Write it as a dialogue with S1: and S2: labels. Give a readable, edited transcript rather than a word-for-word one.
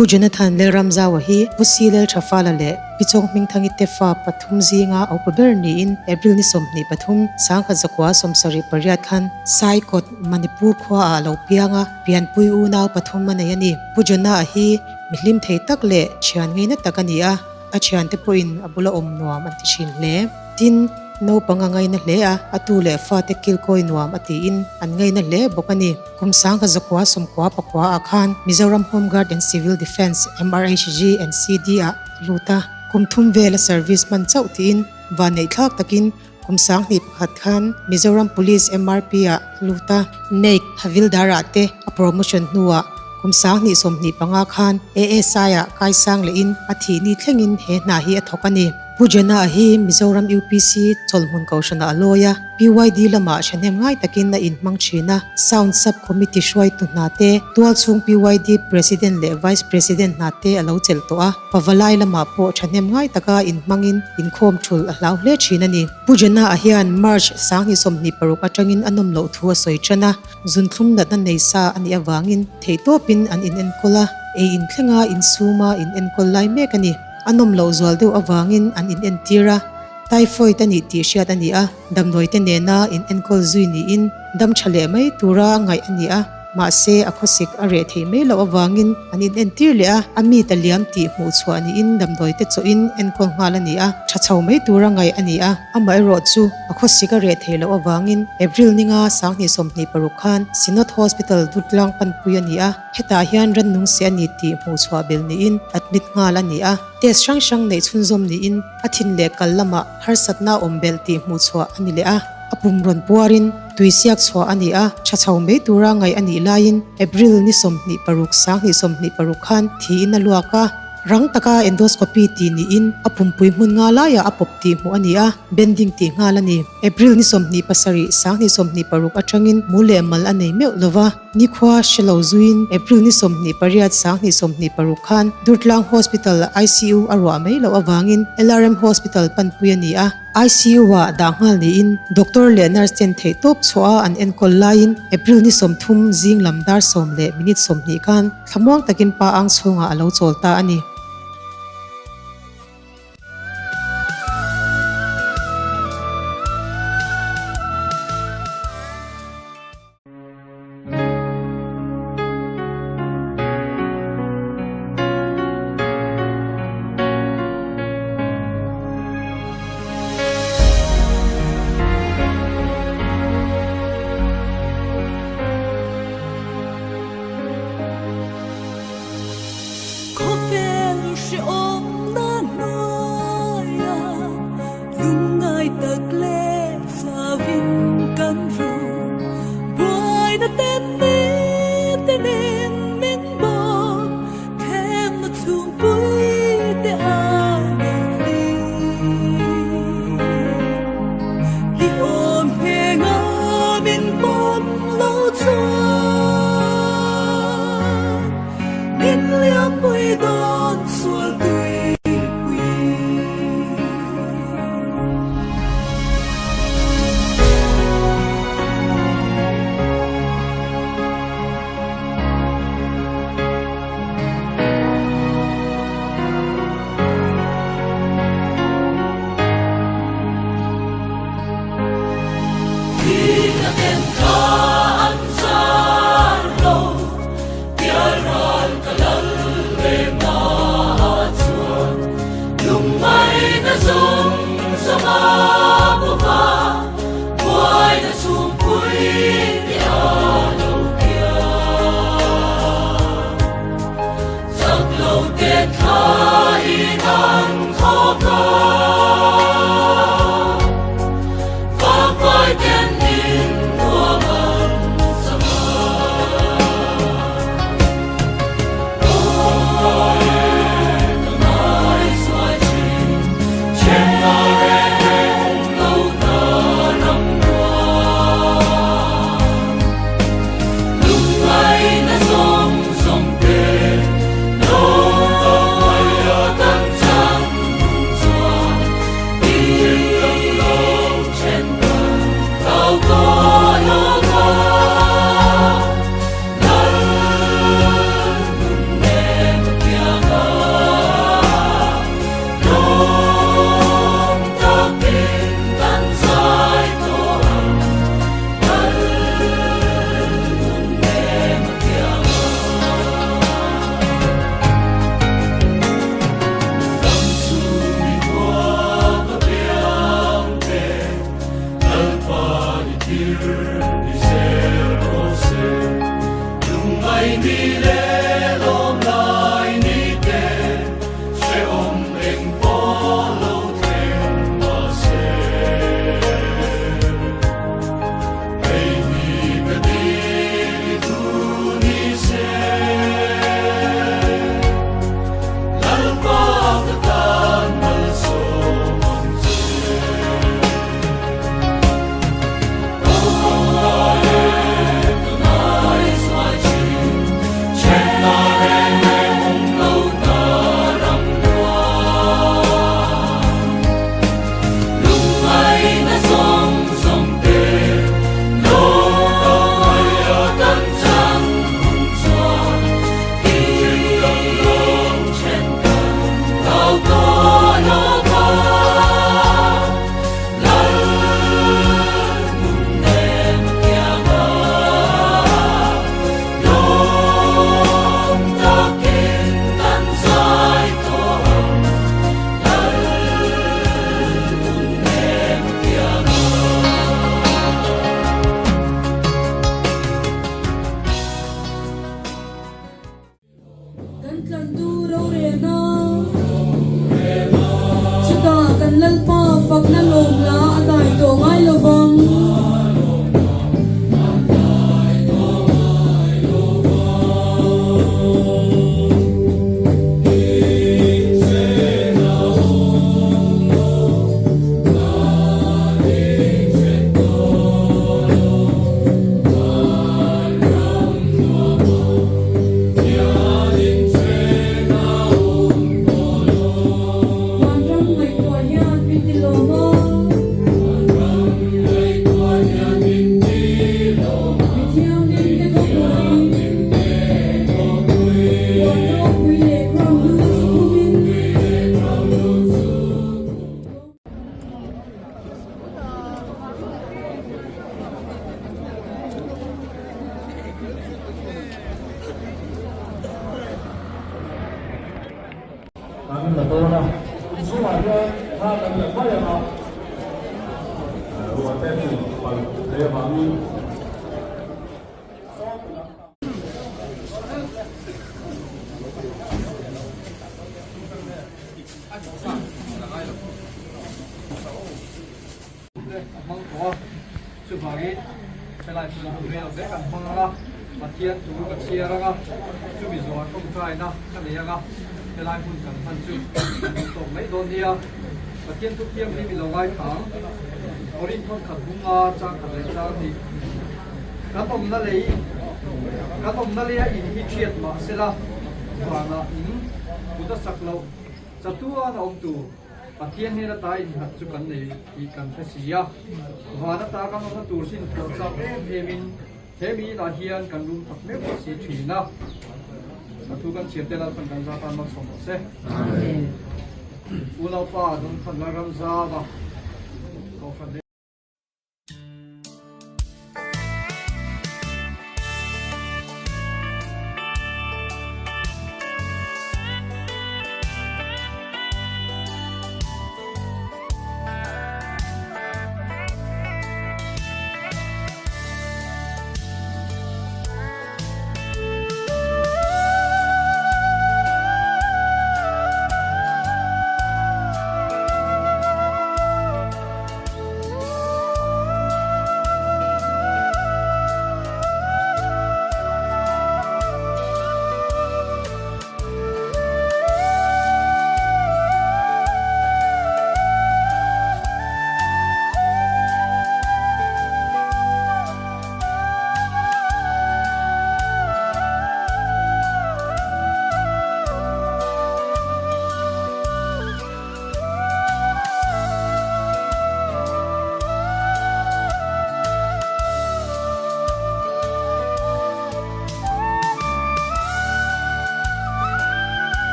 S1: Pu Jonathan Lalramzaua hi Pu Si Lalthafala leh Pi Chawnghmingthangi te fa pathum zinga a upa ber niin April ni 23, 1978 khan Saikawt, Manipur khuaah a lo piang a, pianpui unau pathum a nei a ni. Pu Jonah hi mi hlim thei tak leh thian ngaina tak a ni a, a thiante pawhin a bula awm nuam an ti thin hle. Tin, naupang a ngaina hle a, a tu leh fate kilkawi nuam a tiin an ngaina hle bawk a ni. Kum 1994 ah khan Mizoram Home Guard and Civil Defence, MRHG and CD, ah a lut a, kum thum vel a service hman chauh tiin vanneihthlak takin Kum 2001 khan Mizoram Police MRP ah a lut a, Naik Havildar ah te a promotion hnuah kum 2025 khan ASI ah kaisang lehin a thih ni thlengin he hna hi a thawk a ni. Pu Jana hi Mizoram UPC chawlhmun kohhranah a lawi a, PYD lamah thahnem ngai takin a inhmang thin a, Sound Sub Committee hruaitu hna te, tualchhung PYD President leh Vice President hna te a lo chelh tawh a. Pavalai lamah pawh thahnem ngai taka inhmangin inkhawm thul a hlau hle thin a ni. Pu Jana-a hian March 2026 atangin a nawm loh thu a sawi tan a, zunthlum natna nei sa a nih avangin theihtawpin an inenkawl a, ei inthlenga insuma inenkawl lai mek a ni. A nawm loh zual deuh avangin an inentir a, typhoid a nih tih hriat a ni a, damdawite nena inenkawl zui niin dam tha leh mai tura ngaih a ni a. Mahse, a khawsik a reh theih mai loh avangin an inentir leh a, a mi ta liam tih hmuh chhuah niin damdawi te chawhin enkawl nghal a ni a, tha chho mai tura ngaih a ni a. Amaherawh chu a khawsik a reh theih loh avangin April ninga 2026 khan Synod Hospital Dutlang panpui a ni a, hetah hian rannung se a ni tih hmuh chhuah belh niin admit nghal a ni a. Test hrang hrang neih chhunzawm niin a thin leh kal lamah harsatna awm belh tih hmuh chhuah a ni leh a. A pum rawn puarin tui siak chhuah a ni a, tha chho mai tura ngaih a nih laiin April ni 26 2026 khan thiin a luak a. Rang taka endoscopy tih niin a pumpui hmun nga laiah a pawp tih hmuh a ni a, bending tih nghal a ni. April ni 27 2026 atangin mu leh mal a nei meuh lova, nikhua hre lo zuiin April ni 28 2026 khan Durtlang Hospital ICU a ruah mai loh avangin LRM Hospital panpui a ni a. ICU-ah dah nghal niin doctor leh nurse ten theihtawp chhuah a an enkawl laiin April ni 30 zing lam dar sawm leh minute 20 khan thlamuang takin pa ang chhungah a lo chawl ta a ni.
S2: Khawvel hrehawmna hnuaia lungngai tak leh chavin kan run buaina ten ni te nen min bawk thlemna chhungpui te a lo vi i awm nghenga min pawm lo chuan min liampui dawn sual tuipui. Kan tlantu rorelna. Chutah kan Lalpa fakna lawm la a dai tawh ngai lo vang. Vanram ngaihtuah hian min ti lawm a. Mi thianghlim te khawpui. Puan ropui leh kram lu chu khumin.
S3: Kan la dawn a, inchhungah hian thla kan la mai ang a, ruahte chu palh thei avangin.
S4: A hmang tawh a, chuvangin helai chuan hun rel vek an hmang ang a, Pathian thu ka chhiar ang a, chumi zawhah tawngtaina ka nei ang a, helai hmun kan hman chu kan duh tawk mai dawn nia. Pathian thu thianghlim i lo ngaithla ang. Korin thawn khat bunga chang khat leh chang hnih. Kan awmna lei, kan awmna leia in hi thiat mah sela, vanah in kut a sak loh chatuan a awm tur. Pathian hnena ta innghat chu kan nei tih kan hre si a, van ata kan awmna tur sin thawh chak em emin he mi inah hian kan rum tak meuh si thin a. A thu kan chhiar te Lalpan kan za tan malsawm rawh se. Unaupa Dawngkhan Lalramzava Kohhran.